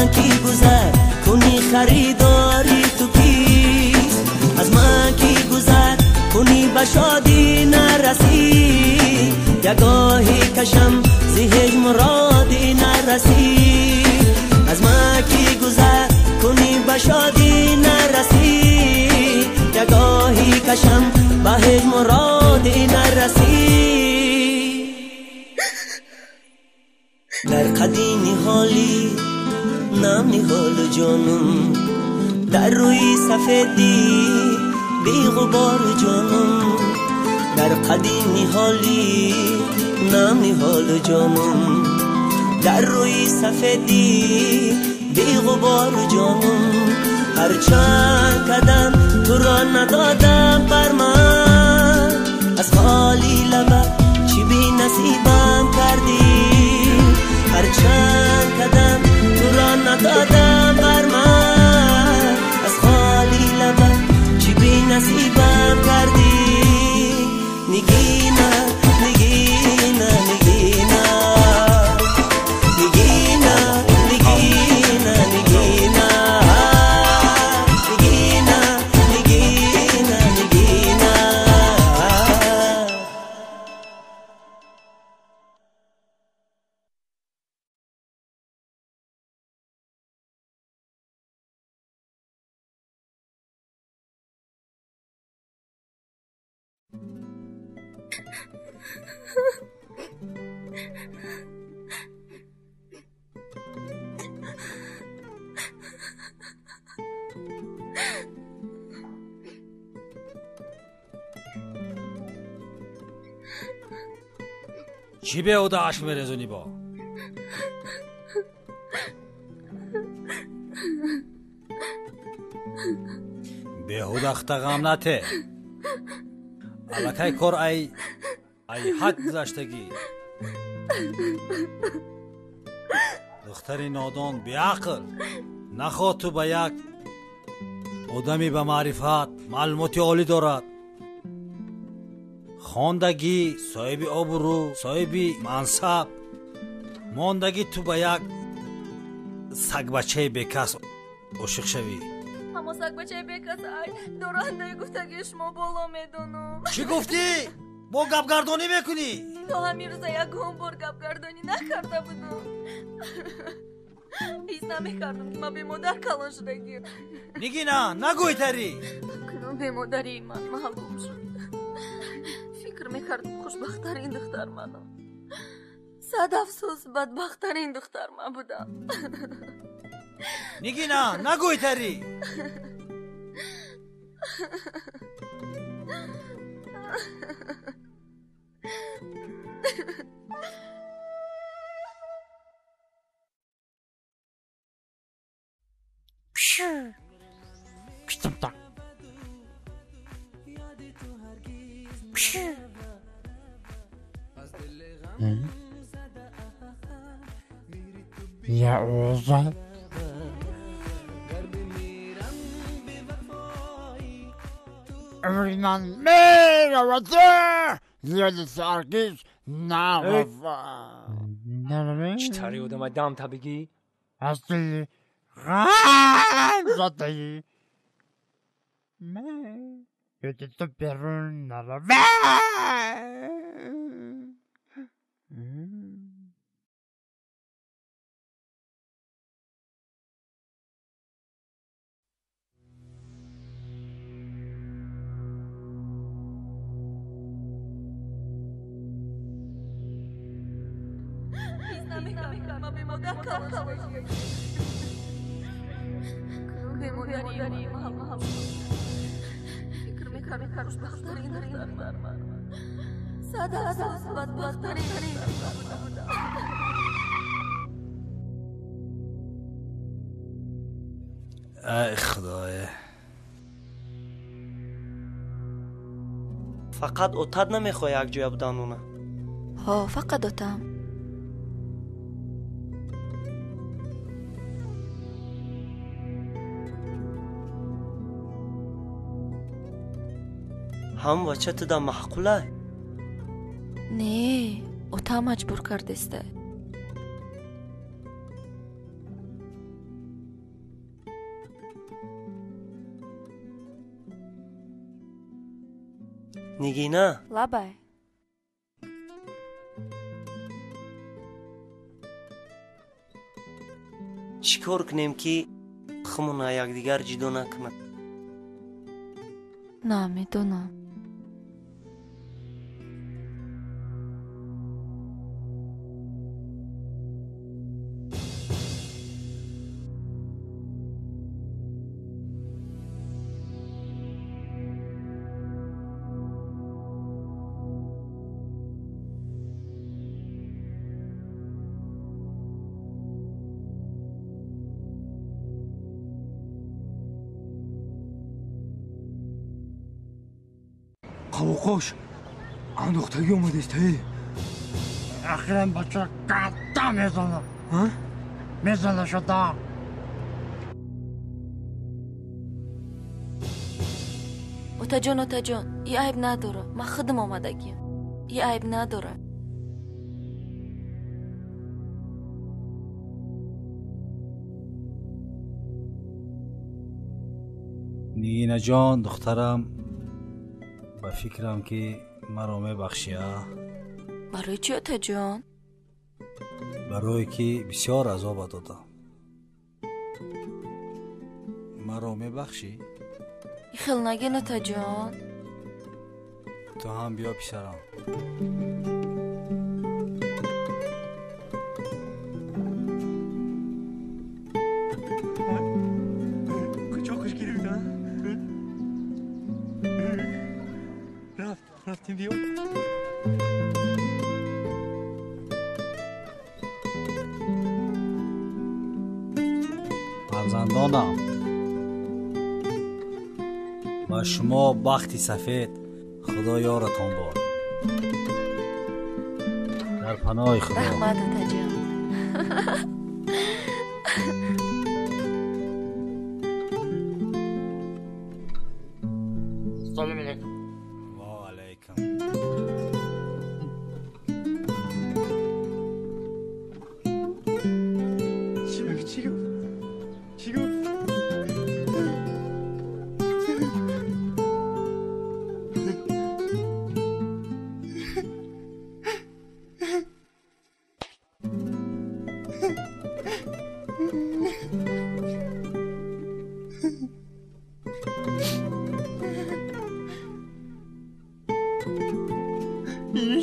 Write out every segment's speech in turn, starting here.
Ман ки гузар куни харидори ту кист? Аз ман ки гузар куни ба шодӣ нарасӣ, ягоҳе кашам зи ҳеҷ муродӣ нарасӣ. Аз ман ки гузар куни ба шодӣ нарасӣ, ягоҳе кашам ба ҳеҷ муродӣ нарасӣ. Дар қади ниҳолӣ нам ниҳолу ҷонум, дар рӯи сафедӣ беғубору ҷонум. Дар қади ниҳолӣ нам ниҳолу ҷонум, дар рӯи сафедӣ беғубору ҷонум. Ҳарчанд кадам туро надодам бар ман, аз холи лаба чӣ бенасибам кардӣ. Ҳарчанд кадам туро надодам бар ман, аз холи лаба чӣ бенасибам кардӣ. Нигина, нигина, нигина, нигина, нигина, нигина, нигина, нигина, нигина. Чӣ беҳуда ашк мерезонӣ бо? Беҳуда хта ғам нате. Аллакай кор ай ҳад гузаштагӣ. Духтари нодон, беақл, нахоҳ ту ба як одами ба маърифат, маълумоти олӣ дорад, хондагӣ, соҳиби обрӯ, соҳиби мансаб, мондагӣ ту ба як сагбачаи бекас ошиқ шавӣ. Аммо сагбачаи бекас ай дорандаи гуфтагии шумо боло медонам. Чӣ гуфтӣ? Бо гапгардонӣ мекунӣ? То ҳамин рӯза ягон бор гапгардонӣ накарда будам. Ҳис намекардам, ки ман бемодар калон шудагӣ. Нигина, нагӯй тарӣ. Акнун бемодарии ман маълум шуд. Фикр мекардам хушбахттарин духтар манам. Сад афсӯс, бадбахттарин духтар ман будам. Нигина, нагӯй тарӣ. Я озод. Умри ман меравад, зиёди саргиз наравад. Чӣ тари одамай дам та бигӣ? Аз дили ғам задаи ёди ту берун наравад. Фикр мекардам хушбахттарин духтар ман. Сад афсӯс, бадбахттарин духтар ман будам. Ай худоя, фақат отат намехоҳӣ якҷоя будан она? Ҳо, фақат отам. Ҳам бача туда маъқулай? Не, отам маҷбур кардеста. Нигина. Лабай. Чӣ кор кунем, ки хумона якдигар ҷудо накунад? Намедонам. Қавоқош андохтагӣ омадест, эй. Ахиран бача катта мезанам. Мезана шуда. Отаҷон, отаҷон, и айб надора. Ман худам омадагиям. И айб надора. Нигинаҷон, духтарам, ба фикрам, ки маро мебахшӣ, а? Барои чӣ, отаҷон? Барое ки бисёр азоба додам. Маро мебахшӣ? Ихел нагин, отаҷон. Ту ҳам биё, писарам. Кучоқаш гирифта. Рафт, рафтем, биё. Фарзандонам, ба шумо бахти сафед, Худо ёратон бод. Дар паноҳи Худо. Раҳмат, отаҷон. Салом алейкум. Ва алайкум. Чӣ мегӯ, чӣ гуфт? Чӣ гуфт?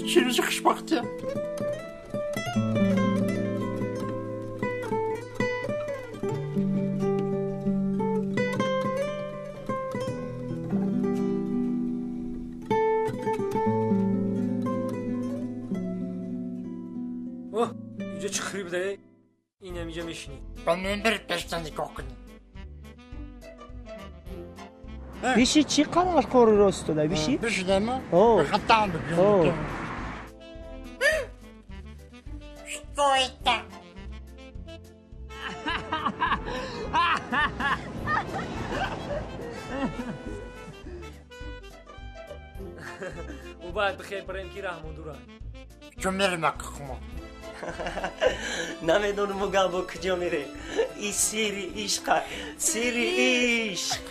Чӣ рӯзи хушбахтия. Оҳ, инҷо чӣ хири буда, инам инҷа мешинӣ. Ба минбар пешта нигоҳ кунӣ. Биши, чӣ қадар кори рост дода, биши? Бишидама? О. Хатам О. бигӯм. Что это? Ӯ бояд бихел барем, ки раҳмон дура. Чун мерем акхмо? Намедонам, габо куҷо мерем. И сири ишқа, сири ишқ.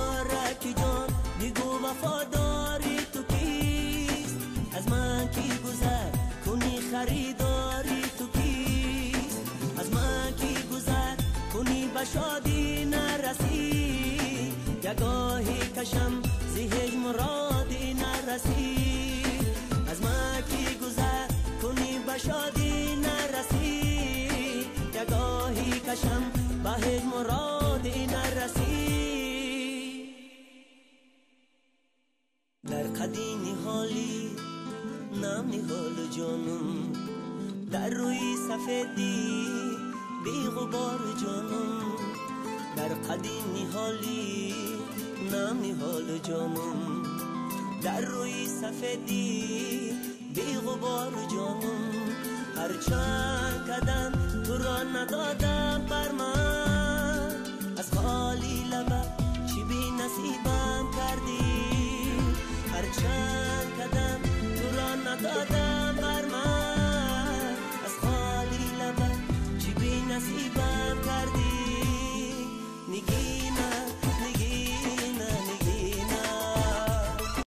Ёраки ҷон, бигӯ, вафодори ту кист? Аз ман ки гузар куни, харидори ту кист? Аз ман ки гузар куни, ба шодӣ нарасӣ. Ягоҳӣ кашам, зи ҳеҷ муродӣ нарасӣ. Аз ман ки гузар куни, ба шодӣ нарасӣ. Ягоҳӣ кашам, ба ҳеҷ муродӣ нарасӣ. Дар қади ниҳолӣ нам ниҳолу ҷонум, дар рӯи сафедӣ беғубор ҷонум. Дар қади ниҳолӣ нам ниҳолу ҷонум, дар рӯи сафедӣ беғубор ҷонум. Ҳарчанд кадам туро надодам бар ман.